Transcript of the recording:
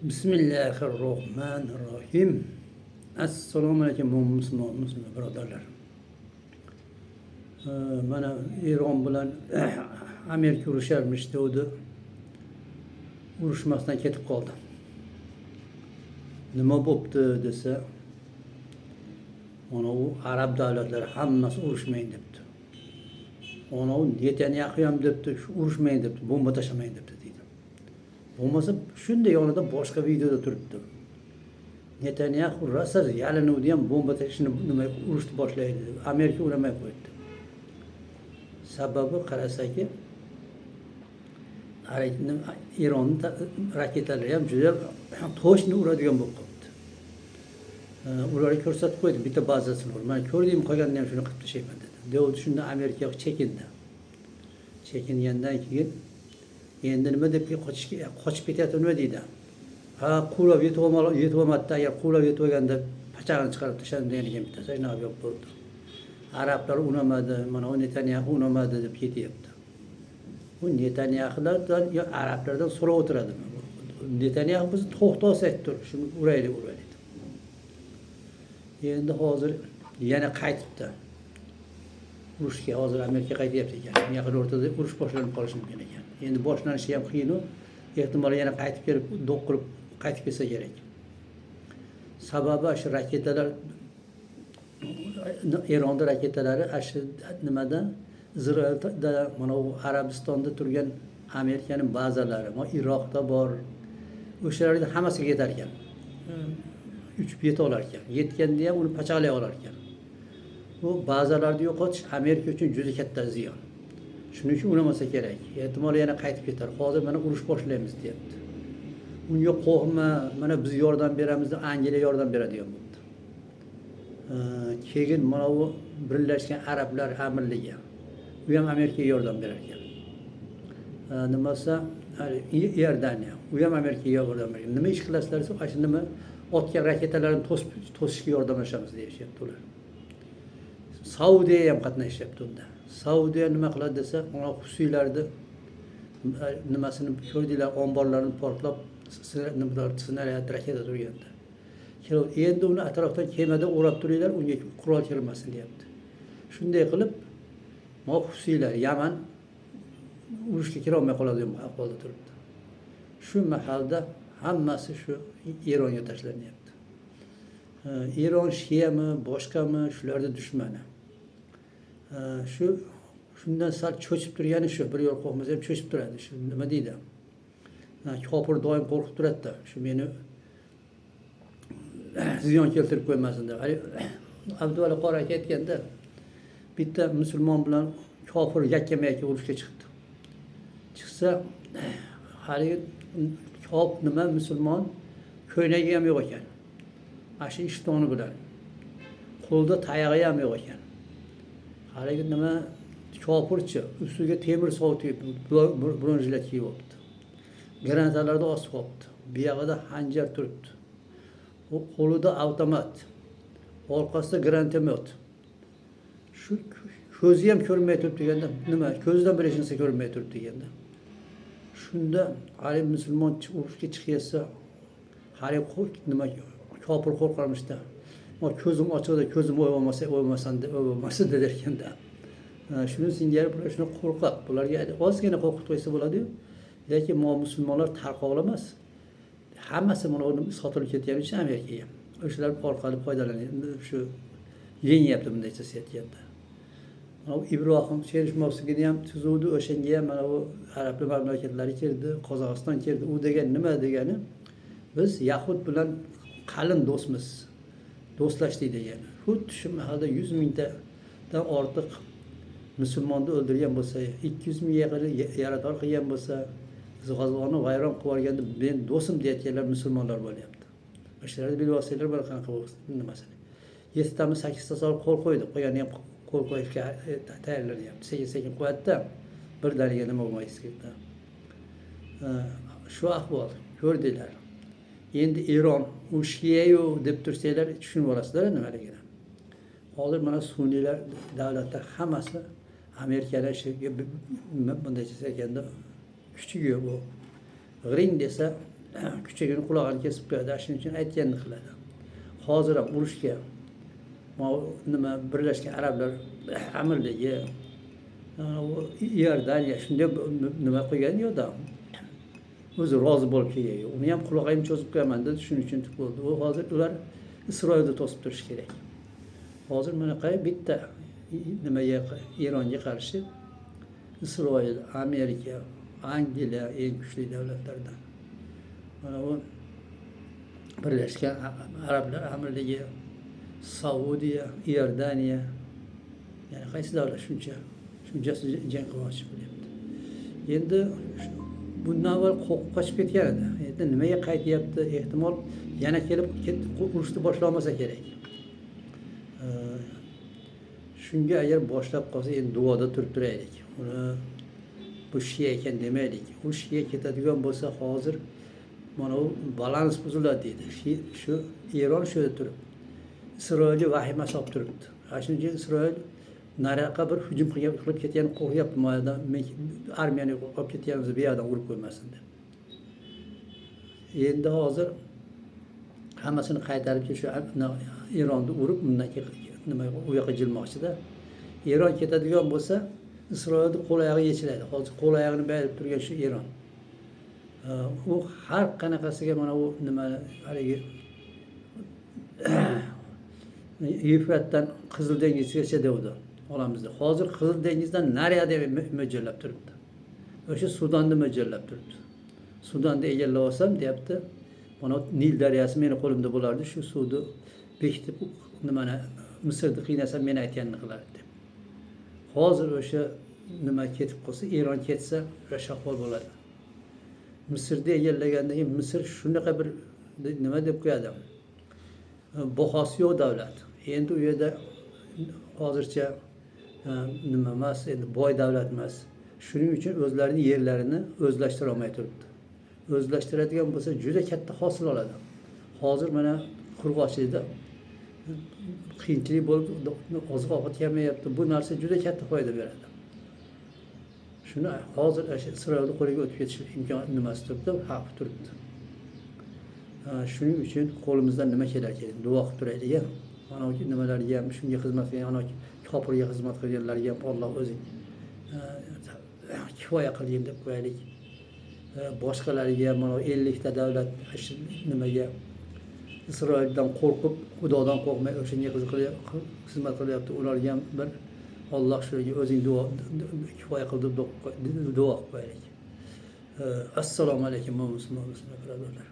Bismillahirrohmanirrohim. Assalomu alaykum musulmon musulmon birodarlar. Mana Eron bilan Amerika urusharmish devdi. Urushmasdan ketib qoldi. Nima bo'pti desa, mana u arab davlatlari hammasi urushmang debdi. Ana u Netanyaxu ham debdi, shu urushmang debdi, bomba tashlamang debdi deydi. Bo'lmasa shunday yonida boshqa videoda turibdi. Netanyaxu rosa yalinuvdi ham, bomba tashlashni, nima, urushni boshlaydi deb. Amerika uramay qo'yibdi. Sababi qarasaki, Eronni raketalari ham juda точно uradigan bo'lib qolibdi. Ularga ko'rsatib qo'ydi bitta bazasini. Mana ko'rdingmi, qolganini ham shuni qilib tashlayman dedi. Devdi, shunda Amerika chekindi. Chekingandan keyin endi nima deb qochishga, qochib ketyapti, nima deydi? Ha, quvlab yetib olmadida, agar quvlab yetib olganda pachag'ini chiqarib tashladim degan ekan bittasi, shunaqa gap bo'ldi. Arablar unamadi, mana u Netanyaxu unamadi deb ketyapti. Bu Netanyaxulardan yo arablardan so'rab o'tiradimi? Netanyaxu bizni to'xtatsak tur, shuni uraylik, uraylik. Endi hozir yana qaytibdi urushga. Hozir Amerika qaytyapti ekan. Yaqin o'rtada urush boshlanib qolishi mumkin ekan. Endi boshlanishi ham qiyinu, ehtimol yana qaytib kelib, do'q qilib qaytib kelsa kerak. Sababi shu raketalar, Eronda raketalari shu nimada, Izraelda, mana u Arabistonda turgan Amerikani bazalari, mana Iroqda bor, o'shalarga hammasiga yetar ekan. Uchib yeta olar ekan. Yetganda ham uni pachaqlay olar ekan. Bu bazalarni yo'qotish Amerika uchun juda katta ziyon. Shuning uchun unamasa kerak. Ehtimol yana qaytib ketar. Hozir mana urush boshlaymiz deyapti. Unga qo'rqma, mana biz yordam beramiz deb Angliya yordam beradigan bo'ldi. Keyin mana bu Birlashgan Arablar Amirligi, u ham Amerikaga yordam berar ekan. Nimasi, Iordaniya, u ham Amerikaga yordam bergan. Nima ish qilasizlar desa, ana shu nima otgan raketalarni to'sib, to'sishga yordamlashamiz deyishyapti ular. Saudiya ham qatnashyapti unda. Saudiya nima qiladi desa, mana husiylarni nimasini ko'rdinglar, omborlarini portlab, snaryad, raketa turganda. Endi uni atrofdan kemada o'rab turinglar, unga qurol kirmasin deyapti. Shunday qilib husiylar, Yaman urushga kirolmay qoladigan ahvolda turibdi. Shu mahalda hammasi shu Eronga tashlanyapti. Eron shiyami, boshqami, shularni dushmani. Shu shundan sal cho'chib turgani shu, bir yo'l qo'rqmasa ham cho'chib turadi. Shu nima deydi, kofir doim qo'rqib turadida, shu meni ziyon keltirib qo'ymasin deb. Haligi Abduvali qori aka aytganda, bitta musulmon bilan kofir yakkama yakka urushga chiqdi. Chiqsa, haligi kop nima, musulmon ko'ylagi ham yo'q ekan, ana shu ishtoni bilan, qo'lida tayog'i ham yo'q ekan. Haligi nima, kofirchi ustiga temir sovut, бронежилет kiyib olibdi, granatalarni osib olibdi, buyog'ida xanjar turibdi, u qo'lida avtomat, orqasida гранатомёт. Shu ko'zi ham ko'rinmay turibdi deganda, nima, ko'zidan bir hech narsa ko'rinmay turibdi deganda. Shunda haligi musulmon urushga chiqyapsa, haligi nima, kofir qo'rqarmishda, ko'zim ochiqda, ko'zim o'yolmasa, o'yolmasin, o'yolmasin der ekanda. Shuni singari bular shuni qo'rqoq, bularga ozgina qo'rqitib qo'ysa bo'ladiyu. Lekin musulmonlar tarqoqlar emas, hammasi mana sotilib ketgani uchun Amerikaga, o'shalar orqali foydalanyapti, shu yengyapti bunday aytganda. Mana bu Ibrohim kelishmovchiligini ham tuzuvdi, o'shanga ham mana bu arablar mamlakatlari kirdi, Qozog'iston kirdi. U degan nima degani, biz yahud bilan qalin do'stmiz, do'stlashdik degani. Xuddi shu mahalda 100 mingtadan ortiq musulmonni o'ldirgan bo'lsa, 200 mingga yaqin yarador qilgan bo'lsa, G'azoni vayron qilib yuborganda, men do'stim deyayotganlar musulmonlar bo'lyapti. O'shalarni bilib olsanglar bir qanaqa nimasini. Yettitami, sakkizta solib qo'l qo'ydi, qolgani ham qo'l qo'yishga tayyorlanyapti. Sekin sekin qo'yadida, birdaniga nima bo'lmaydi. Shu ahvol, ko'rdinglar. Endi Eron u shiyayu deb tursanglar, tushunib olasizlar nimaligini. Hozir mana sunniylar davlatlar hammasi Amerikani bunday aytganda kuchi yo'q. Bu g'ring desa. Kuchugini qulog'ini kesib qo'yadi. Shuning uchun aytganini qiladi. Hozir ham urushga nima, Birlashgan Arablar Amirligi, Iordaniya shunday nima qilgan yo'qda, o'zi rozi bo'lib kelgan yo'q. Uni ham qulog'ini cho'zib qo'yaman dedi, shuning uchun bo'ldi. U hozir ular Isroilni to'sib turishi kerak. Hozir bunaqa bitta nimaga, Eronga qarshi Isroil, Amerika, Angliya eng kuchli davlatlardan. Mana bu Birlashgan Arablar Amirligi, Saudiya, Iordaniya, ya'ni qaysi davlat shunchasi jang qilmoqchi bo'lyapti. Endi bundan avval qo'rqib qochib ketgan edi. Endi nimaga qaytyapti? Ehtimol yana kelib urushni boshlolmasa kerak. Shunga agar boshlab qolsa, endi duoda turib turaylik. Uni bu shiya ekan demaylik. U shiya ketadigan bo'lsa, hozir mana u balans buziladi deydi. Shu Eron shu yerda turib Isroilga vahima solib turibdi. Shuning uchun Isroil nariyoqqa bir hujum qilib ketgani qo'rqyapti. Men armiyani olib ketganimizni bu yoqdan urib qo'ymasin deb. Endi hozir hammasini qaytarib shu Eronni urib, undan keyin nima u yoqqa jilmoqchida. Eron ketadigan bo'lsa, Isroilni qo'l oyog'i yechiladi. Hozir qo'l oyog'ini berib turgan shu Eron. U har qanaqasiga mana u nima haligi Yefratdan Qizil dengizgacha devdi olamizda. Hozir Qizil dengizdan nariyoqda mo'ljallab turibdi. O'sha Sudonni mo'ljallab turibdi. Sudonni egallab olsam deyapti, mana Nil daryosi meni qo'limda bo'lardi, shu suvni bekitib nimani Misrni qiynasam men aytganini qilardi deb. Hozir o'sha nima ketib qolsa, Eron ketsa, o'sha ahvol bo'ladi. Misrni egallagandan keyin Misr shunaqa bir nima deb qo'yadi, bahosi yo'q davlat. Endi u yerda hozircha nima emas, endi boy davlat emas. Shuning uchun o'zlarini yerlarini o'zlashtira olmay turibdi. O'zlashtiradigan bo'lsa juda katta hosil oladi. Hozir mana qurg'oqchilikda qiyinchilik bo'lib oziq ovqat kelmayapti. Bu narsa juda katta foyda beradi. Shuni hozir Isroilni qo'liga o'tib ketish imkon nimasi turibdi, xavf turibdi. Shuning uchun qo'limizdan nima kelar kerak, duo qilib turaylik. Mana nimalarga ham shunga xizmat qilgan, ana kofirga xizmat qilganlarga ham Alloh o'zing kifoya qilgin deb qo'yaylik. Boshqalarga ham mana 50 ta davlat nimaga Isroildan qo'rqib, Xudodan qo'rqmay o'shanga xizmat qilyapti. Ularga ham bir Alloh shularga o'zing duo kifoya qil deb duo qilib qo'yaylik. Assalomu alaykum musulmon birodarlar.